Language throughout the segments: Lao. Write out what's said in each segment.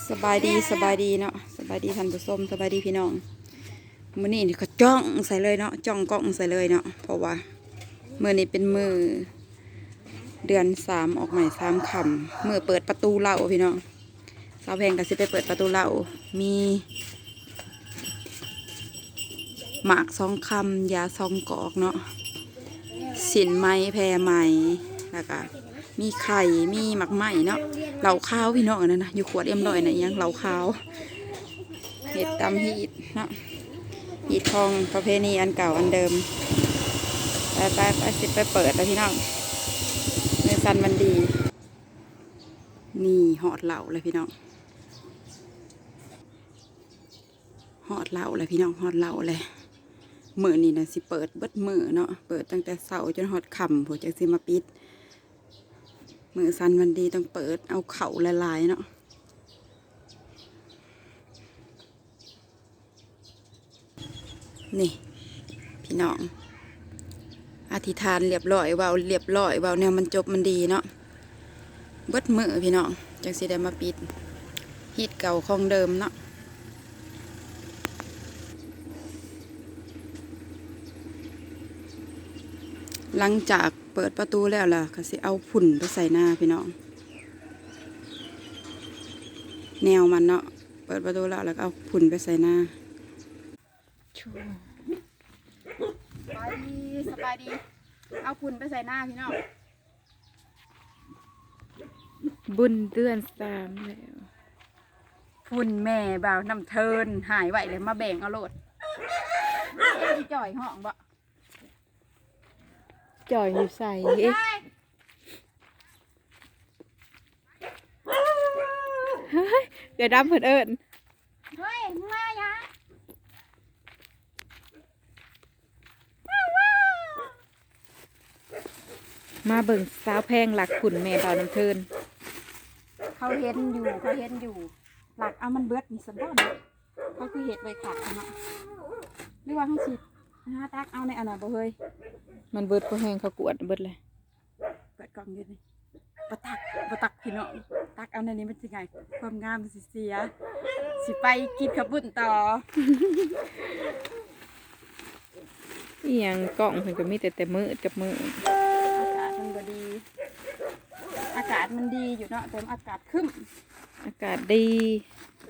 ສະບາຍດີ ສະບາຍດີເນາະ ສະບາຍດີທ່ານຜູ້ຊົມ ສະບາຍດີພີ່ນ້ອງ. ມື້ນີ້ນີ້ກໍຈ້ອງໃສ່ເລີຍເນາະ ຈ້ອງກ້ອງໃສ່ເລີຍເນາະ ເພາະວ່າມື້ນີ້ເປັນມື້ເດືອນສາມ ອອກໃໝ່ສາມຄ່ຳ ມື້ເປີດປະຕູເລົ້າພີ່ນ້ອງ. ສາວແພງກໍຊິໄປເປີດປະຕູເລົ້າ ມີໝາກສອງຄຳ ຢາສອງກອກເນາະ ສິ້ນໄໝ ແຜ່ໄໝ ແລ້ວກໍ ມີໄຂ່ ມີໝາກໄມ້ເນາະ ເຫຼົ້າຂາວພີ່ນ້ອງ ອັນນັ້ນນະ ຢູ່ຂວດເອັມຮ້ອຍນະ ອີ່ຫຍັງ ເຫຼົ້າຂາວ ເຮັດຕຳຮີດເນາະ ຮີດຂອງປະເພນີອັນເກົ່າອັນເດີມ. ໄປໆໆ ຊິໄປເປີດແລ້ວພີ່ນ້ອງ ມື້ສັນວັນດີ. ນີ້ຮອດເລົ້າແລ້ວພີ່ນ້ອງ ຮອດເລົ້າແລ້ວພີ່ນ້ອງ ຮອດເລົ້າແລ້ວ. ມື້ນີ້ນະຊິເປີດເບິດມື້ເນາະ ເປີດຕັ້ງແຕ່ເຊົ້າຈົນຮອດຄ່ຳພຸ້ນ ຈັ່ງຊິມາປິດ. ມື້ສັນວັນດີຕ້ອງເປີດເອົາເຂົ້າຫຼາຍໆເນາະ. ນີ້ພີ່ນ້ອງ ອະທິຖານລຽບລ້ອຍ ເວົ້າລຽບລ້ອຍ ເວົ້າແນວມັນຈົບມັນດີເນາະ. ເບິດມື້ພີ່ນ້ອງ ຈັ່ງຊິໄດ້ມາປິດ ຮີດເກົ່າຂອງເດີມເນາະ. ຫຼັງຈາກເປີດປະຕູແລ້ວລະ ກໍຊິເອົາຝຸ່ນໄປໃສ່ນາພີ່ນ້ອງ ແນວມັນເນາະ ເປີດປະຕູແລ້ວ ແລ້ວກໍເອົາຝຸ່ນໄປໃສ່ນາ. ສະບາຍດີ ສະບາຍດີ ເອົາຝຸ່ນໄປໃສ່ນາພີ່ນ້ອງ. ບຸນເດືອນສາມແລ້ວ ຝຸ່ນແມ່ບ່າວນ້ຳເທີນ ຫາຍໄວແລ້ວ ມາແບ່ງເອົາໂລດ. ຈ່ອຍຮ້ອງບໍ່? ຈ່ອຍຢູ່ໃສ? ເຮີ້ຍ ເສືອດຳເພິ່ນເອີ້ນ. ເຮີ້ຍ ມຶງມາຫຍັງ? ມາເບິ່ງສາວແພງລັກຝຸ່ນແມ່ບ່າວນ້ຳເທີນ. ເຂົາເຫັນຢູ່ ເຂົາເຫັນຢູ່ ລັກເອົາມັນເບິດນີ້ຊັ້ນບໍ່ເນາະ. ເຂົາຄືເຮັດໄວ້ຄັກເນາະ ຫຼືວ່າເຮົາຊິຫາຕັກເອົາໃນອັນນັ້ນບໍ່ເຮີ້ຍ? ມັນເບິດພໍແຮງ ເຂົາກວດເບິດແລ້ວ. ເປີດກ້ອງຢູ່ນີ້ ບໍ່ຕັກ ບໍ່ຕັກພີ່ນ້ອງ ຕັກເອົາແນວນີ້ມັນຊິງ່າຍ ຄວາມງາມມັນຊິເສຍ. ຊິໄປກິນເຂົ້າປຸ້ນຕໍ່. ອີ່ຫຍັງ ກ້ອງເພິ່ນກໍມີແຕ່ ແຕ່ມືດກັບມືດ. ອາກາດມັນບໍ່ດີ ອາກາດມັນດີຢູ່ເນາະ ແຕ່ອາກາດຄຶ້ມ ອາກາດດີ.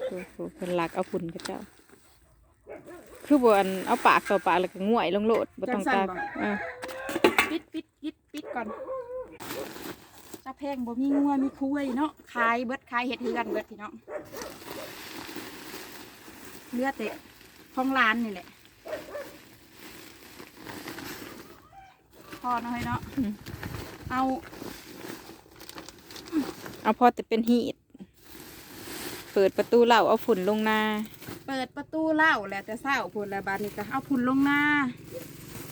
ໂອ້ໂຫ ເພິ່ນລັກເອົາຝຸ່ນເຂົາເຈົ້າ ຄືບໍ່ອັນ ເອົາປາກຕໍ່ປາກ ແລ້ວກໍງ່ວຍລົງໂລດ ບໍ່ຕ້ອງຕັກ. ເອີ ປິດ ປິດ ປິດ ປິດກ່ອນ. ສາວແພງບໍ່ມີງົວມີຄວາຍເນາະ ຂາຍເບິດ ຂາຍເຮັດເຮືອນເບິດພີ່ນ້ອງ ເຫຼືອແຕ່ຂອງຫຼານນີ້ແຫຼະ. ພໍເນາະເຮີ້ຍເນາະ ອືມ ເອົາ ເອົາພໍແຕ່ເປັນຮີດ. ເປີດປະຕູເລົ້າເອົາຝຸ່ນລົງນາ ເປີດປະຕູເລົ້າແລ້ວແຕ່ເຊົ້າພຸ້ນ ແລ້ວບາດນີ້ກໍເອົາຝຸ່ນລົງນາ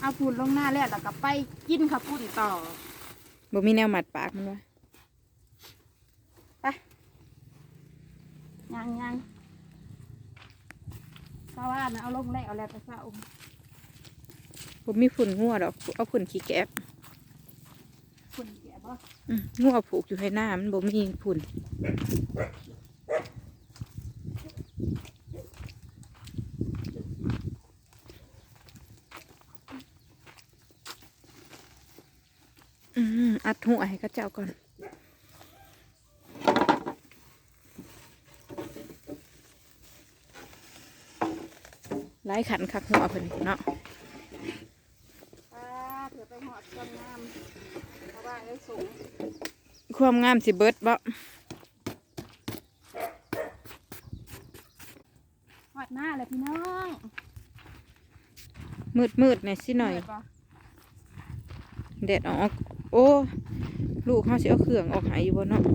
ເອົາຝຸ່ນລົງນາແລ້ວ ແລ້ວກໍໄປກິນເຂົ້າປຸ້ນຕໍ່. ບໍ່ມີແນວມັດປາກມັນວະ? ໄປ ຍ່າງໆ ສາວານະເອົາລົງແລ້ວ ແລ້ວແຕ່ເຊົ້າ. ບໍ່ມີຝຸ່ນງົວດອກ ເອົາຝຸ່ນຂີ້ແກບ. ຝຸ່ນແກະບໍ່? ອືມ ງົວຜູກຢູ່ໄຮ່ນາ ມັນບໍ່ມີຝຸ່ນ. ອືມ ອັດຫົວໃຫ້ເຂົາເຈົ້າກ່ອນ. ຫຼາຍຂັ້ນຄັກຫົວເພິ່ນເນາະ. ປາດ ເພື່ອໄປຮອດຄວາມງາມ ເພາະວ່າເອີຍສູງ ຄວາມງາມຊິເບິດບໍ່? ຮອດນາແລ້ວພີ່ນ້ອງ. ມືດໆແດ່ຊິໜ້ອຍ ມືດບໍ່? ແດດອອກ. ໂອ້ ລູກເຮົາຊິເອົາເຄື່ອງອອກໃຫ້ຢູ່ບໍ່ເນາະ? ອໍ.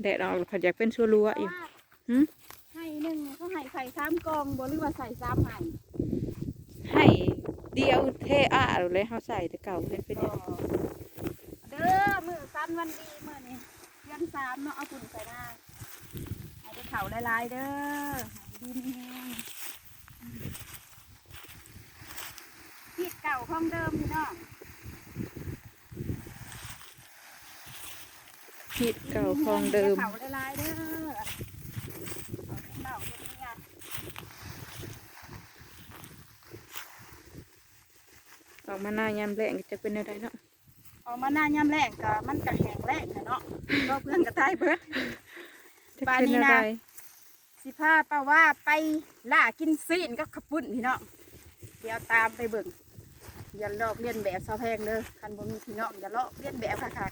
ແດດອອກແລ້ວພັດຢາກເປັນຊົ່ວລົວະຢູ່. ຫຶ? ໄຮ່ໜຶ່ງເຂົາໃຫ້ໃສ່ສາມກ່ອງບໍ່ ຫຼືວ່າໃສ່ສາມໄຮ່? ໄຮ່ດຽວເທອາໂລດແຫຼະ ເຮົາໃສ່ແຕ່ເກົ່າເຮັດເປັນຫຍັງ. ອໍ ເດີ ມື້ສັນວັນດີມື້ນີ້ ເດືອນສາມເນາະ ເອົາບຸນໃສ່ນາ ໃຫ້ໄດ້ເຂົ້າຫຼາຍໆເດີ ໃຫ້ຢູ່ດີມີແຮງ. ຮີດ ເກົ່າຂອງເດີມພີ່ນ້ອງ ຮີດເກົ່າຂອງເດີມ. ເຂົ້າຫຼາຍໆເດີ ເຂົ້າເປັນເບົາເປັນເມຍ. ອອກມານາຍາມແລ້ງຈັກເປັນແນວໃດເນາະ. ອອກມານາຍາມແລ້ງກໍ ມັນກໍແຫ້ງແລ້ງແຫຼະເນາະ ກໍເພື່ອນກໍຕາຍເບິດ. ບາດນີ້ນະ ຊິພາປ້າວ່າໄປລ່າກິນຊີ້ນກັບເຂົ້າປຸ້ນພີ່ນ້ອງ. ດຽວຕາມໄປເບິ່ງ ຢ່າລອກລຽນແບບສາວແພງເດີ. ຄັນບໍ່ມີພີ່ນ້ອງ ຢ່າລອກລຽນແບບຄັກໆ.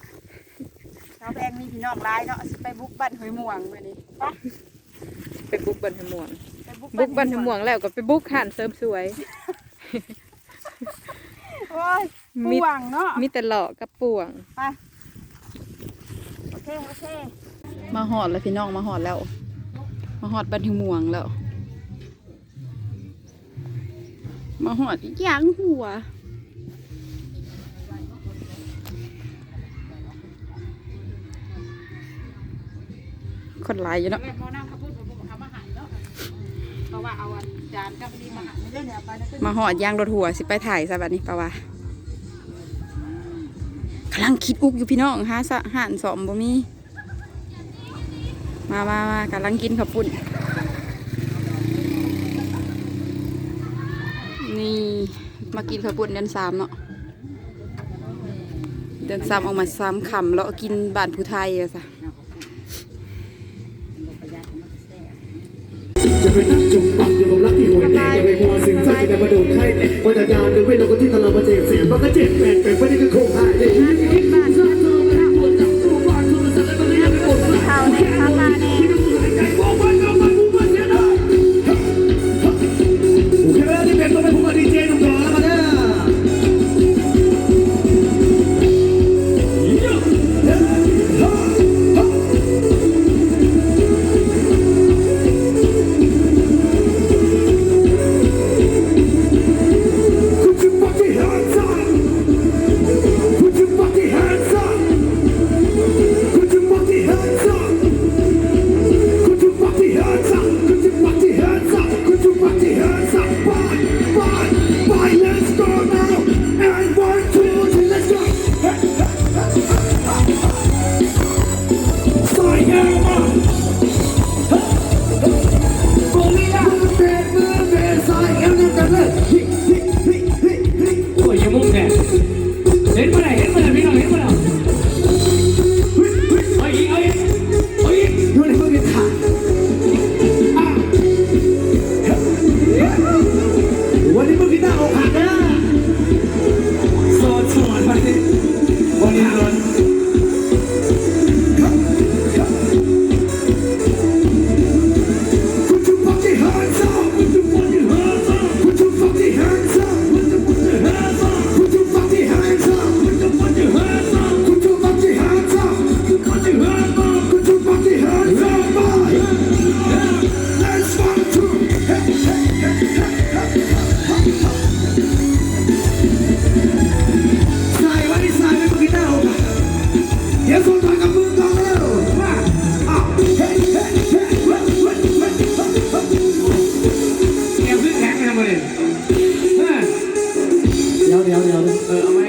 ສາວແພງມີພີ່ນ້ອງຫຼາຍເນາະ. ຊິໄປບຸກບ້ານຫ້ວຍມ່ວງມື້ນີ້ ໄປ ໄປບຸກບ້ານຫ້ວຍມ່ວງ ໄປບຸກ ບຸກບ້ານຫ້ວຍມ່ວງແລ້ວກໍໄປບຸກຮ້ານເສີມສວຍ. ໂອ້ຍ ມີ ປ່ວງເນາະ ມີແຕ່ເລາະກັບປ່ວງ. ໄປ ໂອເຄ ໂອເຄ ມາຮອດແລ້ວພີ່ນ້ອງ ມາຮອດແລ້ວ ມາຮອດບ້ານຫ້ວຍມ່ວງແລ້ວ ມາຮອດຢ່າງຫົວ. ຄົນຫຼາຍຢູ່ເນາະ. ມາຮອດຢ່າງລົດຫົວ ຊິໄປຖ່າຍຊະບັດນີ້ ປາວ່າ ກຳລັງຄິດອຸກຢູ່ພີ່ນ້ອງ ຫາສະ ຮ້ານສ້ອມບໍ່ມີ. ມາ ມາ ມາ ກຳລັງກິນເຂົ້າປຸ້ນ ນີ້ ມາກິນເຂົ້າປຸ້ນເດືອນສາມເນາະ. ເດືອນສາມອອກມາສາມຄ່ຳ ເລາະກິນບ້ານຜູ້ໄທວ່າຊະ. Put your fucking hands up. Put your fucking hands up. Put your fucking hands up. Put your fucking hands up. Bye, bye, bye. Let's go now. And one, two, three, let's go. Hey, hey, hey, hey, hey, hey. Say yeah, man. Hey, hey, hey, hey. Move it, move it, say yeah, man. Hey, hey, hey, hey, hey. ໂອ້ຍ ຢ່າມຸງແທ້ ເຫັນບໍ່ໄດ້ ເຫັນບໍ່ໄດ້ ພີ່ນ້ອງ ເຫັນບໍ່ໄດ້ ເອົາອີກ ເອົາອີກ ເອົາອີກ ຢູ່ໃນມືຂາດ ອ່າ ວັນນີ້ມືຂາດ ອົກຫັກເດີ ໂສດ ໂສດ ບັດນີ້ ບໍ່ມີເງິນ. Put your fucking hands up. Put your fucking hands up. Put your fucking hands up. Put your fucking hands up. Put your fucking hands up. Put your fucking hands up. Put your fucking hands up. Put your fucking hands up. Let's fuck to. Hey, hey, hey, hey, hey. ໃສ່ໄວ້ ໃສ່ໄວ້ ບໍ່ກິນເຫຼົ້າ ດຽວຊົນກັບມືກ່ອນເດີ້ ມາ ເອົາ ເຮັດ ເຮັດ ເຮັດ ເຮັດ ເຮັດ ເຮັດ ເຮັດ ແກ້ວຄືແຂງນະມື້ນີ້ ເອີ ດຽວ ດຽວ ດຽວ ເອີ ເອົາໃໝ່.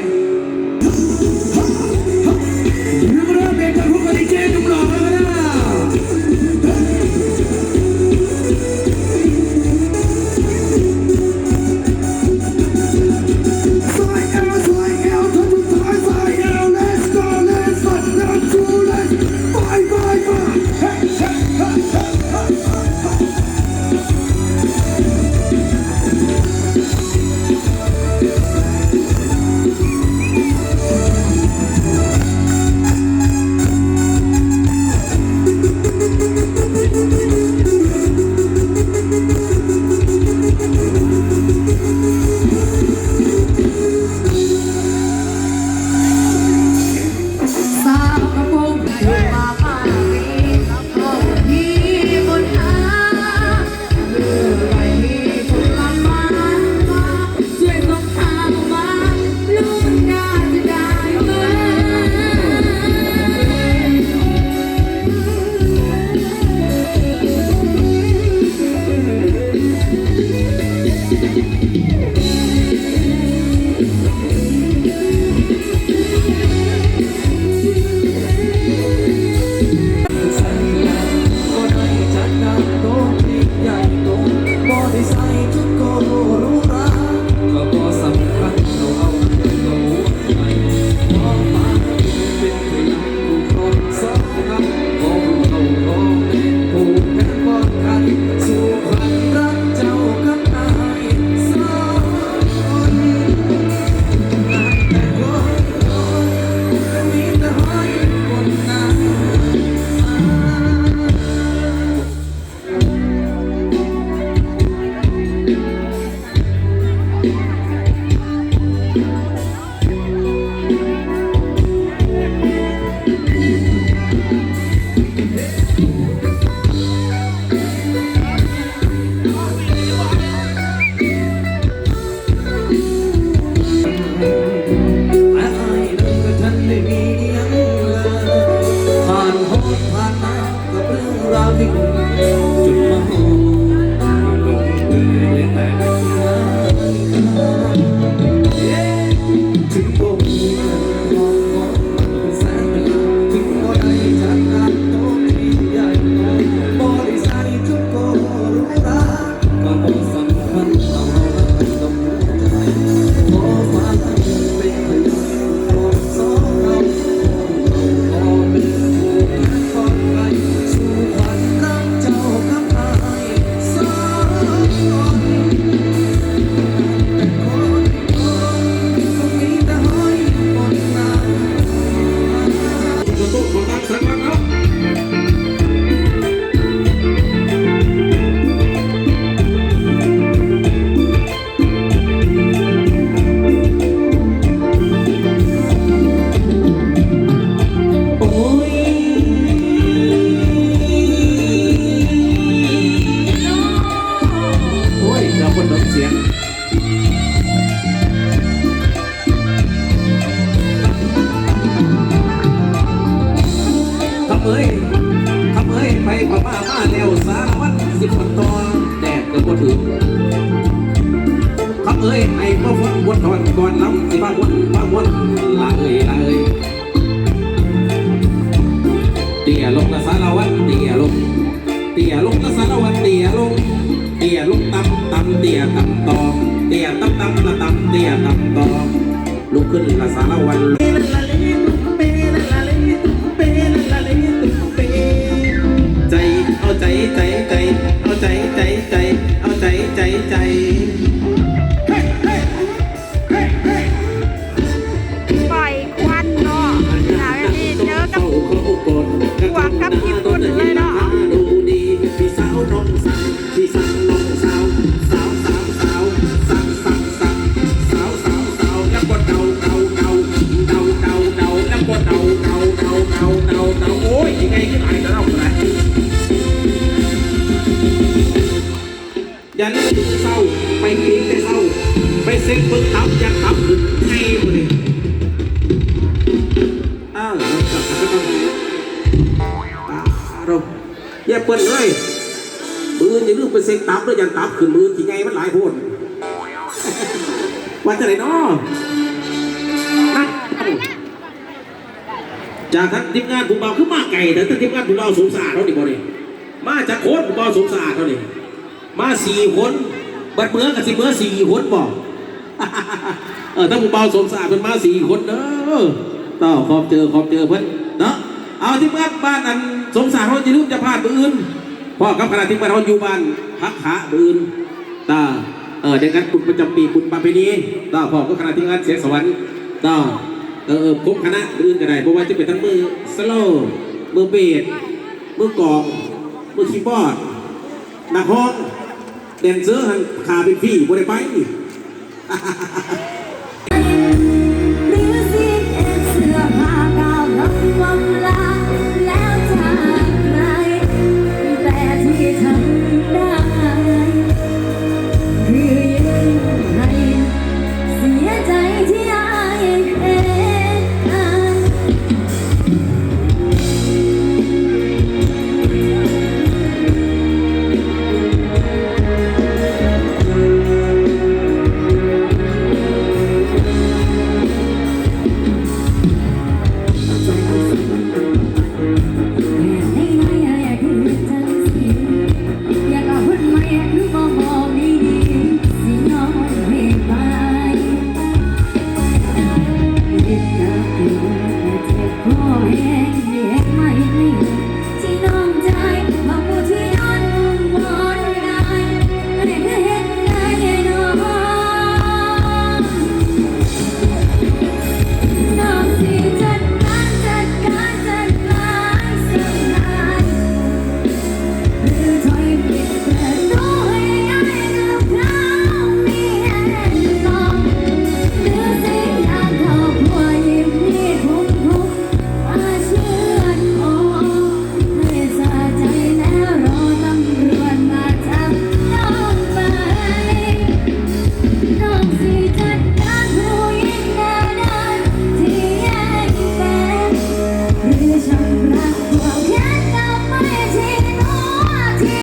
ມາແລ້ວສາລະວັນ ສິບ ມັນຕໍ່ ແດດກໍບໍ່ຖືກ ຄຳເອີຍ ໃຫ້ບໍ່ຝົນບົດຖອນກ່ອນລຳ ຊິພາມ່ວນ ພາມ່ວນ ລະເອີຍ ລະເອີຍ. ເຕ້ຍລົງລະສາລະວັນ ເຕ້ຍລົງ ເຕ້ຍລົງລະສາລະວັນ ເຕ້ຍລົງ ເຕ້ຍລົງຕ່ຳ ຕ່ຳເຕ້ຍຕ່ຳຕໍ່ ເຕ້ຍຕ່ຳ ຕ່ຳລະຕ່ຳເຕ້ຍຕ່ຳຕໍ່ ລຸກຂຶ້ນລະສາລະວັນ ໃຈ ເອົາໃຈ ໃຈ ໃຈ ເອົາໃຈ ໃຈ ໃຈ ເອົາໃຈ ໃຈ ໃຈ. ປອຍຄວັນເນາະ ໜ້າເວທີເຈີກັບພວກກັບຍີ່ປຸ່ນເລີຍເນາະ. ໂອ້ຍ ຍັງໄງຄືອາຍແຕ່ເຮົາກໍໄດ້ ຢ່າລືມຕື່ນເຊົ້າ ໄປກິນແຕ່ເຊົ້າ ໄປເຊັກເບິ່ງຕັບ ຢ້ານຕັບຂຶ້ນໄງມື້ນີ້ ອ້າວ ເອົາ ຢ່າເປີ້ນເອີຍ ມື້ອື່ນຢ່າລືມໄປເຊັກຕັບເດີ ຢ້ານຕັບຂຶ້ນ ມື້ອື່ນຊິໃຫຍ່ ມັນຫຼາຍໂພດ ວ່າຈັ່ງໃດເນາະ ນັດ ຈາກທາງທີມງານຜູ້ບ່າວ ຄືມາໄກແທ້ ທາງທີມງານຜູ້ບ່າວສົມສະອາດເຮົານີ້ບໍ່ນີ້ ມາຈັກຄົນຜູ້ບ່າວສົມສະອາດເຮົານີ້ ມາສີ່ຄົນ ບັດເມືອກໍຊິເມືອສີ່ຄົນບໍ ເອີ ທາງຜູ້ບ່າວສົມສະອາດເພິ່ນມາສີ່ຄົນເດີ ຕ້ອງຂອບເຈີ ຂອບເຈີເພິ່ນເນາະ ເອົາ ທີມງານບ້ານອັນສົມສະອາດເຮົາຢ່າລືມຈະພາດມື້ອື່ນ ພ້ອມກັບຄະນະທີມງານເຮົາຢູ່ບ້ານຜັກຂາມື້ອື່ນ ຕາ ເອີ ໄດ້ງານບຸນປະຈຳປີ ບຸນປະເພນີ ຕາ ພ້ອມກັບຄະນະທີມງານແສງສະຫວັນ ຕາ ເອີ ຄົບຄະນະມື້ອື່ນກໍໄດ້ ບໍ່ວ່າຈະເປັນທັງມືສະໂລ ມືເບສ ມືກອງ ມືຄີບອດ ນັກຮ້ອງ ແດນເຊີຫັ້ນ ຄ່າເປັນຟຣີ ບໍ່ໄດ້ໄປ.